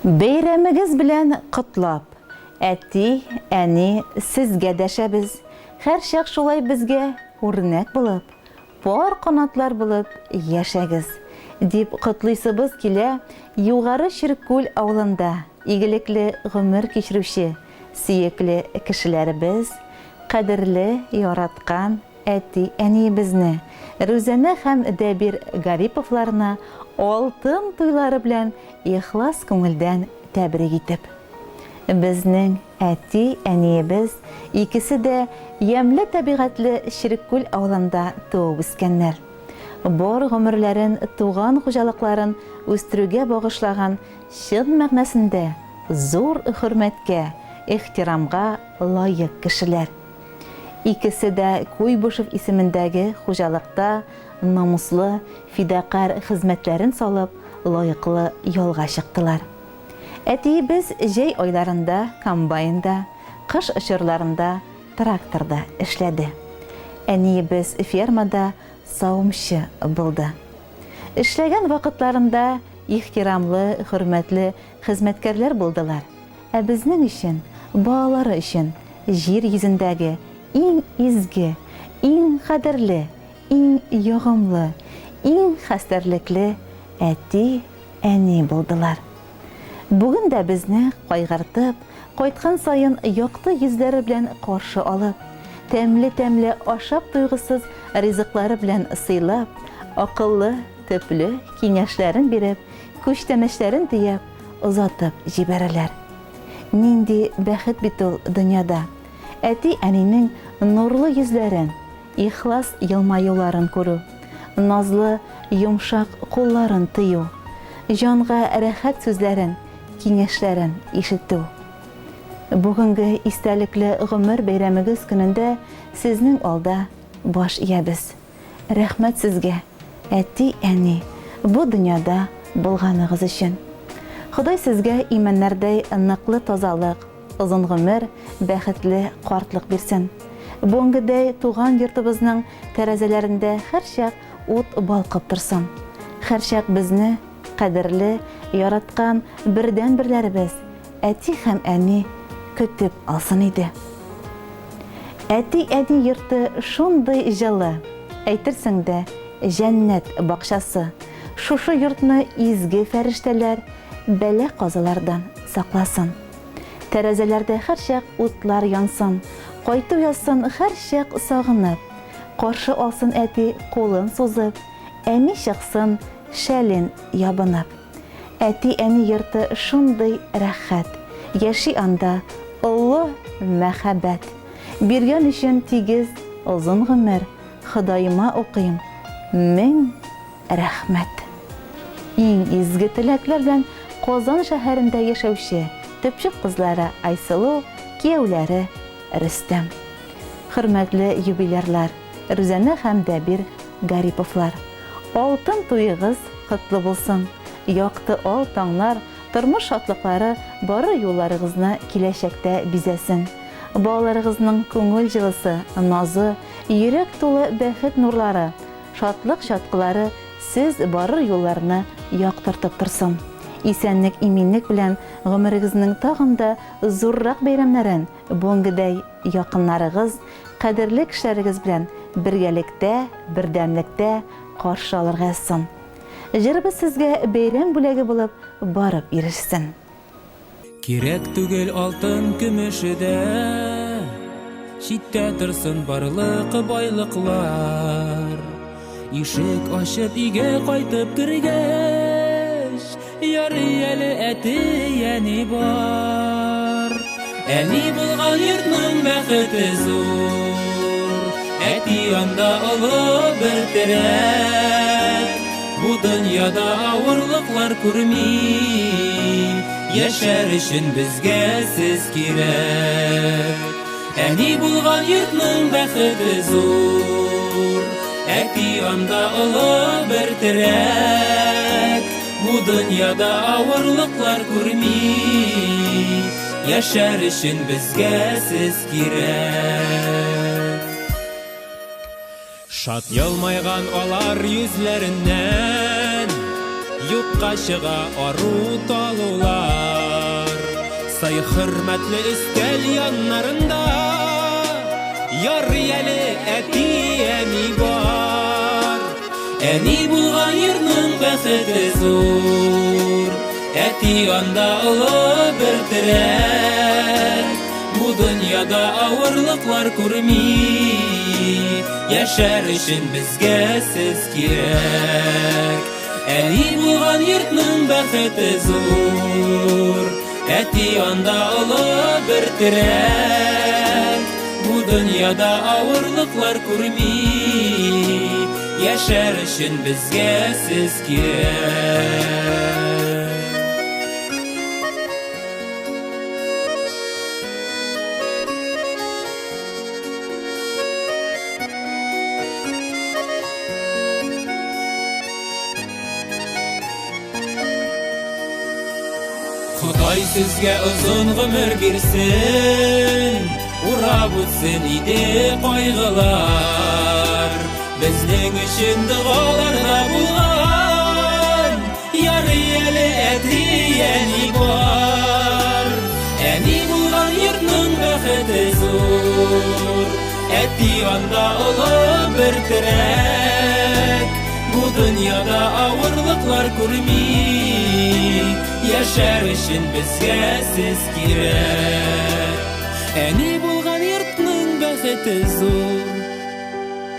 Бәйрәмегез белән котлап, әти, әни, сезгә дәшәбез, һәрчак шулай безгә үрнәк булып, пар канатлар булып яшәгез, дип котлыйсыбыз килә Югары Чиркүл авылында игелекле гомер кичерүче сөекле кешеләребез, кадерле, яраткан әти-әниебезне, Рүзәнә һәм Дәбир Гариповларны алтын туйлары белән ихлас күңелдән тәбрик итеп. Безнең әти-әниебез икесе дә ямьле табигатьле Череккүл авылында туып үскәннәр. Бар гомерләрен туган хуҗалыкларын үстерүгә багышлаган чын мәгънәсендә зур хөрмәткә, ихтирамга лаек кешеләр. Икесе дә Куйбышев исемендәге хуҗалыкта намуслы, фидакарь хезмәтләрен салып, лаеклы ялга чыктылар. Әтиебез җәй айларында комбайнда, кыш чорларында тракторда эшләде. Әниебез фермада савымчы булды. Эшләгән вакытларында ихтирамлы, хөрмәтле хезмәткәрләр булдылар. Ә безнең өчен, балалары өчен, җир йөзендәге иң изге, иң кадерле, иң ягымлы, иң хәстәрлекле әти, әни булдылар. Бүген дә безне кайгыртып, кайткан саен якты йөзләре белән каршы алып, тәмле-тәмле ашап туйгысыз ризыклары белән сыйлап, акыллы, төпле киңәшләрен биреп, күчтәнәчләрен төяп, озатып җибәрәләр. Нинди бәхет бит ул дөньяда! Әти-әнинең нурлы йөзләрен, ихлас елмаюларын күрү, назлы, йомшак кулларын тою, җанга рәхәт сүзләрен, киңәшләрен ишетү. Бүгенге истәлекле гомер бәйрәмегез көнендә сезнең алда баш иябез. Рәхмәт сезгә, әти, әни, бу дөньяда булганыгыз өчен. Ходай сезгә имәннәрдәй ныклы тазалык, озын гомер, бәхетле картлык бирсен. Бүгенгедәй туган йортыбызның тәрәзәләрендә һәрчак ут балкып торсын. Һәрчак безне кадерле, яраткан бердәнберләребез, әти һәм әни көтеп алсын иде. Әти-әни йорты шундый җылы, әйтерсең дә, җәннәт бакчасы. Шушы йортны изге фәрештәләр бәла-казалардан сакласын. Тәрәзәләрдә һәрчак утлар янсын, кайту язсын һәрчак сагынып. Каршы алсын әти кулын сузып, әни чыксын шәлен ябынып. Әти-әни йорты шундый рәхәт, Яши анда олы мәхәббәт. Биргән өчен тигез озын гомер, Ходаема укыйм мең рәхмәт. Иң изге теләкләр белән Казан шәһәрендә яшәүче төпчек кызлары Айсылу, кияүләре Рөстәм. Хөрмәтле юбилярлар, Рүзәнә һәм Дәбир Гариповлар! Алтын туегыз котлы булсын! Якты ал таңнар, тормыш шатлыклары барыр юлларыгызны киләчәктә бизәсен. Балаларыгызның күңел җылысы, назы, йөрәк тулы бәхет нурлары, шатлык чаткылары сез барыр юлларны яктыртып торсын. Исәнлек-иминлек белән гомерегезнең тагын да зуррак бәйрәмнәрен бүгенгедәй якыннарыгыз, кадерле кешеләрегез белән бергәлектә, бердәмлектә каршы алырга язсын. Җырыбыз сезгә бәйрәм бүләге булып барып ирешсен. Кирәк түгел алтын көмеше дә, Читтә торсын барлык байлыклар. Ишек ачып өйгә кайтып кергәч, Ярый әле әти, әни бар. Әни булган йортның бәхете зур, Әти анда олы бер терәк. Бу дөньяда авырлыклар күрми, Яшәр өчен безгә сез кирәк. Әни булган йортның бәхете зур, Әти анда олы бер терәк. Бу дөньяда авырлыклар күрми, Яшәр өчен безгә сез кирәк. Шат елмайган алар йөзләреннән, Юкка чыга ару-талулар. Сый хөрмәтле өстәл яннарында Ярый әле әти әни бар. Әни булган йортның бәхете зур, Әти анда олы бер терәк. Бу дөньяда авырлыклар күрми, Яшәр өчен безгә сез кирәк. Әни булган йортның бәхете зур, Әти анда олы бер терәк. Бу дөньяда авырлыклар күрми, Яшәр өчен безгә сез кирәк. Ходай сезгә озын гомер бирсен, Урап үтсен иде кайгылар. Безнең өчен догаларда булган, Ярый әле әти әни бар. Әни булган йортның бәхете зур, Әти анда олы бер терәк. Бу дөньяда авырлыклар күрми, Яшәр өчен безгә сез кирәк. Әни булган йортның бәхете зур,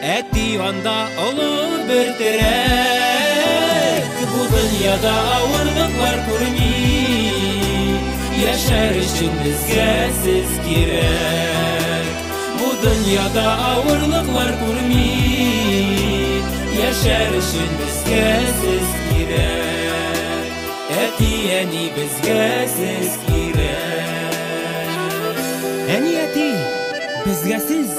Әти анда олы бер терәк. Бу дөньяда авырлыклар күрми, Яшәр өчен безгә сез кирәк. Бу дөньяда авырлыклар күрми, Яшәр өчен безгә сез кирәк. Әти әни безгә сез кирәк. Әни әти, безгә сез